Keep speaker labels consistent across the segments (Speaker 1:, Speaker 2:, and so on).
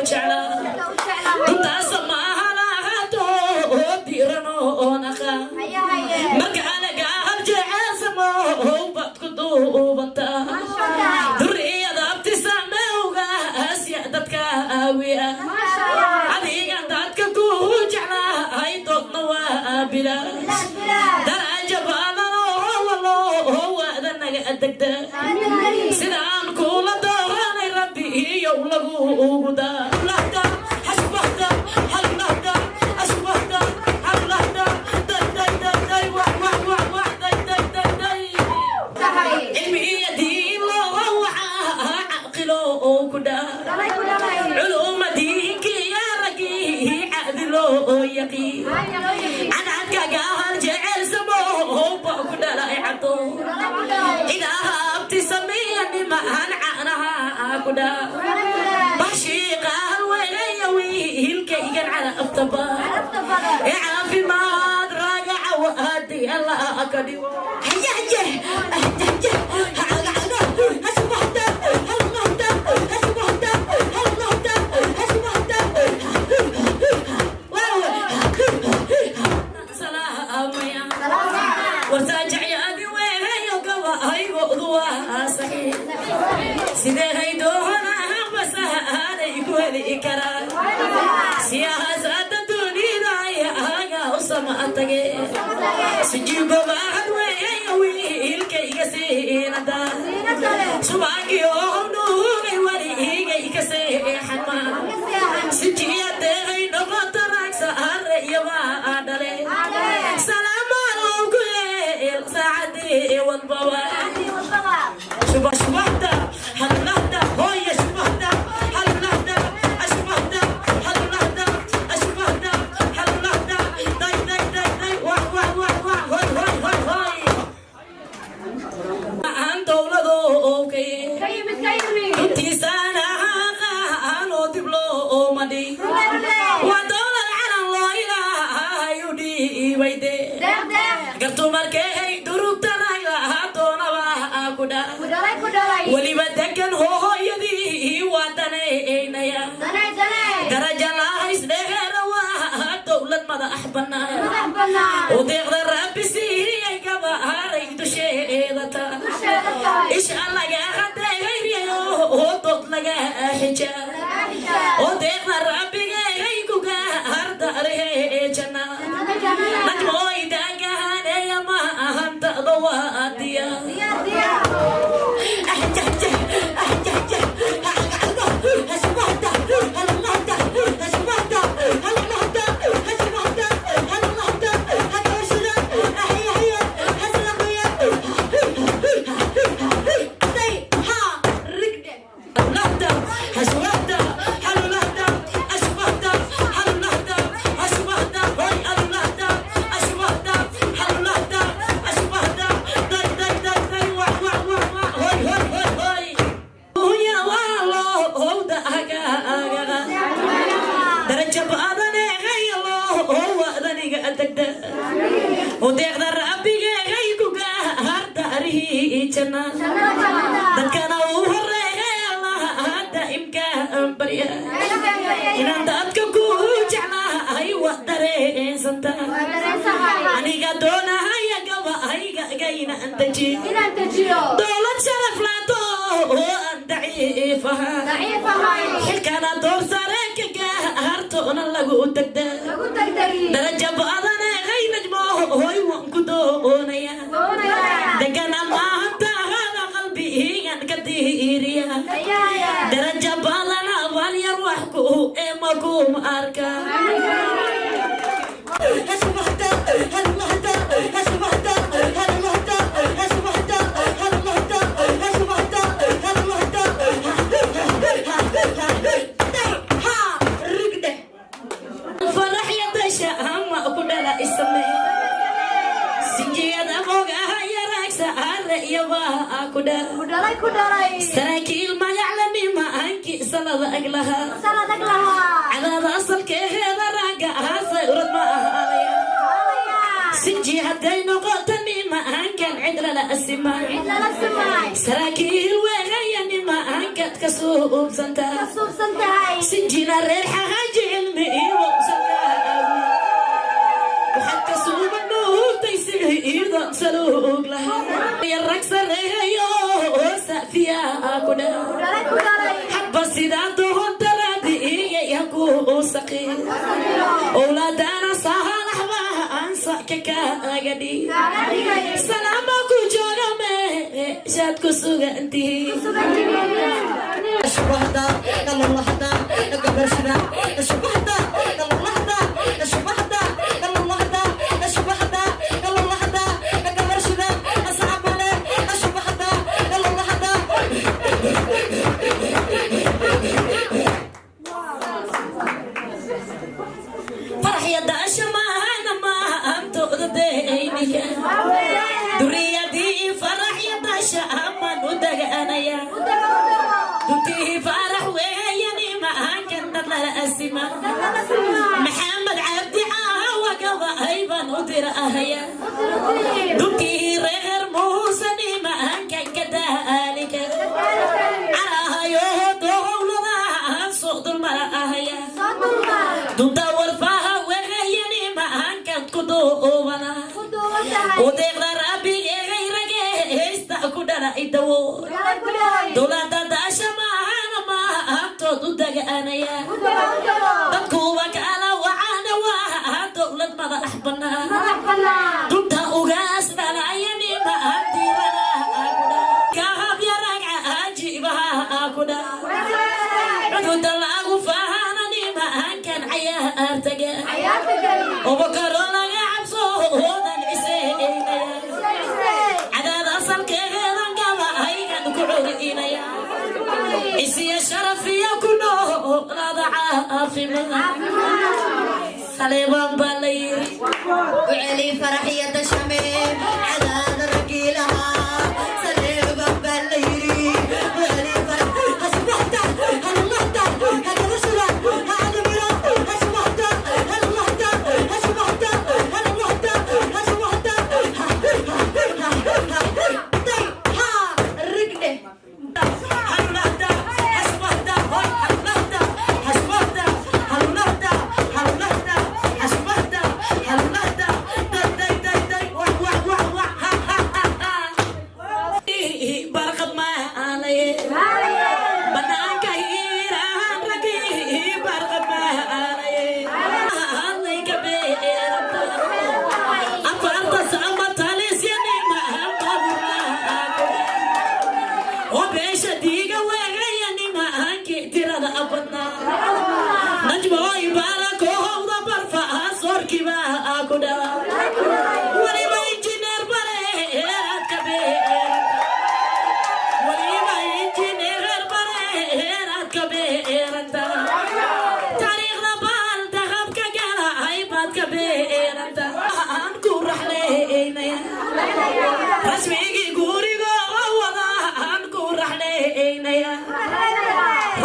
Speaker 1: Jeclaa duntaasa maaha lahaato diiran oo naqa marka anaga hal jeceelsamo baad ku duubantaa duriyada abtisamewga asya dadka aawiya adiga dadka ku jeclahay doodna waa bila darajo badan oo walo waada naga degda sidaan kula dooranay Rabbi iyo lagu ugu daa. Cilmi iyo diin loo waxaa caqilo oo ku dhaa culuma diinkiya raggii caadilo oo yaqiin cadcadkaga hal jecel samo ba ku dhalay cado ilaaha abti sameeya nimahan caanaha ku dhaa bashiiqaal weeya wiilkaygan calaabtaba ee caafimaad ragaca waadi Allah ka dhigo. Hayaye wartaajacyaadi weehayo gabahaygoodu waa saxiix sidee haydoohanaha basahaanay ku heli karaan siyaasada dunida ayaga u sama tage sijigobahan weeyayo wiilkayga siinada subaagii oo nuugay waligay ka seexan sijiyadeehay noqota raagsaare iyo waa dhale salaamaan ku yeel saacadii walbaba shubashubahda halnahda hooya shubahda halnahda ashubahda halnahda ashubahda halnahda day day day day wah wah wah wah hoy hoy hoy hoy aan dowlado kaye runtiisana qaanoo dib loo madhi waa dowlad calan loo ilaahay u dhiibay de gartu markay durugta raglahaa doonaba ku dha weliba degan hooyadii waa danaynaya daraja lahays dheera waa dowlad madax bannaan u deeqda Rabbi siiyay gabaaray dusheeda ta isha laga hadeegayriyo oo dood laga xija oo deeqda Rabbigay kuga hardarehe janna najmooy daagahaneeya ma ahantada waa diya. Darajo badan deeqda Rabbigay kuga hardaarihi janna dadkana uu horeeya Allaha daa'imka barya inaan dadka ku jeclahay waa dareensanta aniga doonahaya gabahayga inaan dejiyo dowlad sharaf laato oo aan daciif ahaa xilkana door sare ka gaartoona lagu degda darajo badan ay najmo hoy waan ku doonaya degana maantahada qalbigan ka diiriya darajo badan abaal yar wax ku ema kuma arka. Farax yadasha ama ku dhala isame sinjiyada mogaha yaraagsa are iyo waa ku dhala saraakiil magaclanima anki sanada aglaha cadaada asalkeeda ragga ahaase urad ma ahaanaya sinji hadday noqoto nima ankan cid lala asimay saraakiil weegaya nima ankad. ka suubsantaa sinjina reer xahaji cilmi iyo waxaad ka suuban dhuugtay siidon saluug lahaa rag sareeyo safiyaa ku dha hadba sidaa doonta raadiiyay haku saqi owlaadana saalaxba ansa kaaga dhig salaama ku jooga meeshaad ku sugantihiin.
Speaker 2: شبهدا الله قبرشنا شبهدا الله شبهدا الله شبهدا الله قبرشنا أصعب عليه شبهدا الله.
Speaker 1: Farxya daasha maahana maantooda deynika duriyadii faraxya daasha amaan u dagaanaya duntii farax weeyani maahankan dad lala asima Maxamed Cabdi caawa gabahay baan u dirahaya duntii reer Muusani maahankan kadaalika carahayo dowladahan soo dulmarahaya dunta warfaha weeyani maahankan ku duubana udeeqda rabbigay rageysta ku dhala idawo dowlada daasha maahana maahantood u dagaanaya dadkuwa kala wacana waa dowlad madax bannaan dunta ugaas dhalayani mahantirada kahabyaragca ajiibaha ku dha cududa lagu fahanani mahankan cayaartaga obakaro laga cabso oodan ciseynaya cadaad asalkeedan gabahaygan ku corinaya isiya sharafiya ku noolaada caafimaad Saleebaan baa la yiri.
Speaker 2: وعلي فرحية شميم على رجيلها سليم بالليري وعلي فرح أصبحت هل هل رسلة هل مرا أصبحت هل أصبحت هل أصبحت ها الرجلة.
Speaker 1: Halulahda hasbahda halulahda hasbahda halulahda halulahda hasbahda halulahda day day day day wah wah wah wah ha ha ha ha barqad maalaye banaanka hiiraan ragi barqad maalaye hadlayka beeranta afarta sama talisyani mahambaburaaku oo beesha diiga weegayani mahankii tirada abadnaa najmooy barakoohowda barfa soorkiba ku dhaa weliba injineer bareeraadka beeranta weliba injineer bareeraadka beeranta taariikhda baal dahabka gala aybaadka beeranta aan ku raxleynaya rasmigii gurigoo wada aan ku raxleynaya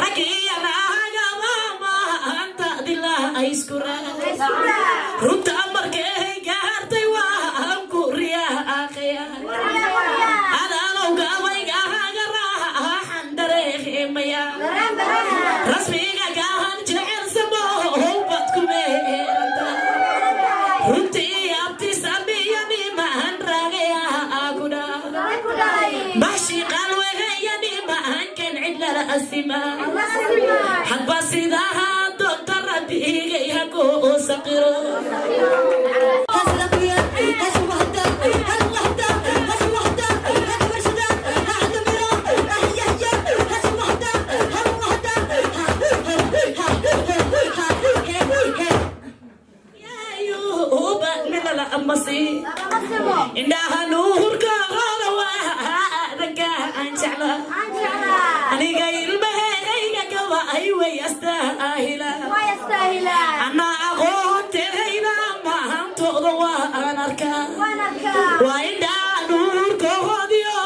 Speaker 1: ragiyanaagama maanta dilaa isku runta markay gaartay waan ku riyaaqaya adaalow gabaygahaga raaxan dareemaya rasmiga gahan jecel samowbad ku meeranta runtii abti samiyani mahan raagaya kudha baxshiqal weheyani mahankan cidlala asima hadba sidaha doonta rabbigay haku saqiro. Ayuuba midala amasi indhaha nuurka qooda waa aadanka aan jeclaa aniga ilmahayga gabay way astaahila anaa aqoontayda maantooda waan arkaa waa indhaha nuurkoodiyo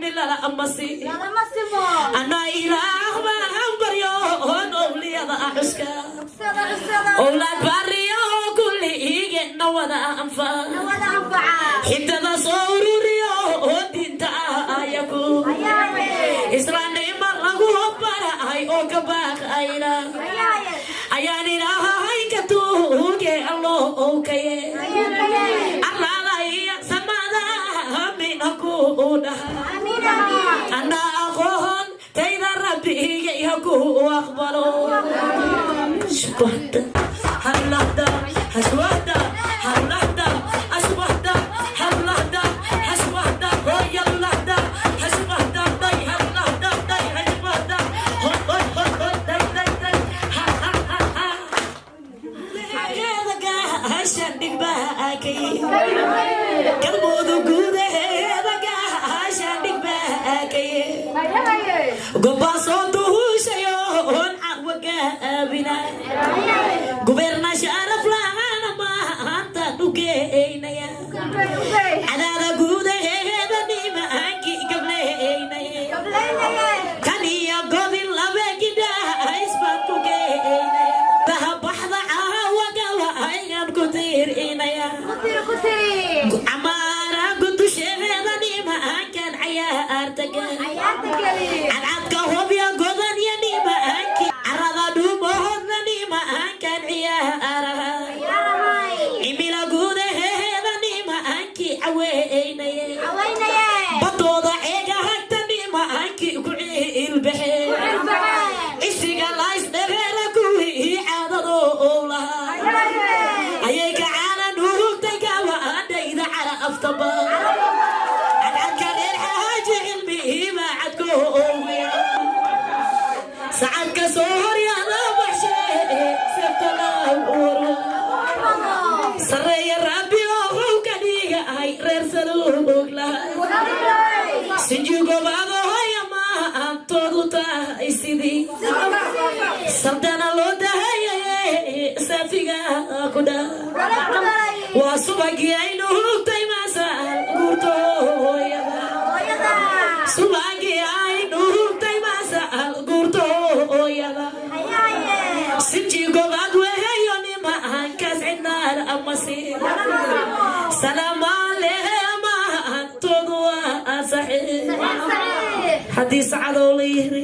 Speaker 1: midala amasi anaa ilaah baan baryo oon owliyada xuska owlaad bariyo kulli iigeenna wada anfac xidada soo ururiyo oo diinta ayaku islaamnimo lagu ka baaqayna ayaan ilaahay ka tuuge allo kaye arlaadaya samada amina ku dhaha anna aqoon tayda rabbigay ha ku aqbalo. Shubahda hallahda hashwahda hallahda ashwahda hallahda hashwahda hoyallahda hashwahda day hallahda day hashwahda hoy hoy hoy hoy day day day ha ha ha ha. Gaashaandhigbaakay Galmudug gudaheeda, gaashaandhigbaakay gobaasoo duhushayoon cawagaabina gubeerna sharaf lahaana maanta dhugeynaya cadaada gudaheeda nimaankii gableynaya kan iyo godin laba gidhays baan ku geynaya dahabaxda caawagawa ayaan ku tirinaya camaara gudusheeda nimaankan cayaartaga cadcadka hobya godan iyo nimaankii carada dhuumahoodna nimaankan ciyaaraha cimila gudaheeda nimaankii caweynaya badooda ceegahagta nimaankii ku ciilbaxe cisiga laysdhereera kuwii caadado lahaa ayay kacaana nuugtay gawaadhayda caraftaba cadcadka reer xaaji cilmi ima cadkoowiya sacadka soo horyaada baxshe seftalawarwa sareeya rabbi oo ka dhigahay reer saluug laha sinjugobaadooya maantoodu tahay sidii saldana loo dahayaye saafiga ku dha waa subagii aynu hugtay maasal guurtooyada subagii aynu hugtay maasal guurtooyada sinjigobaad weheyo nimaankaas cidnaar amasi salaamaan lehe amaantoodu waa saxiix haddii sacadoo la yiri.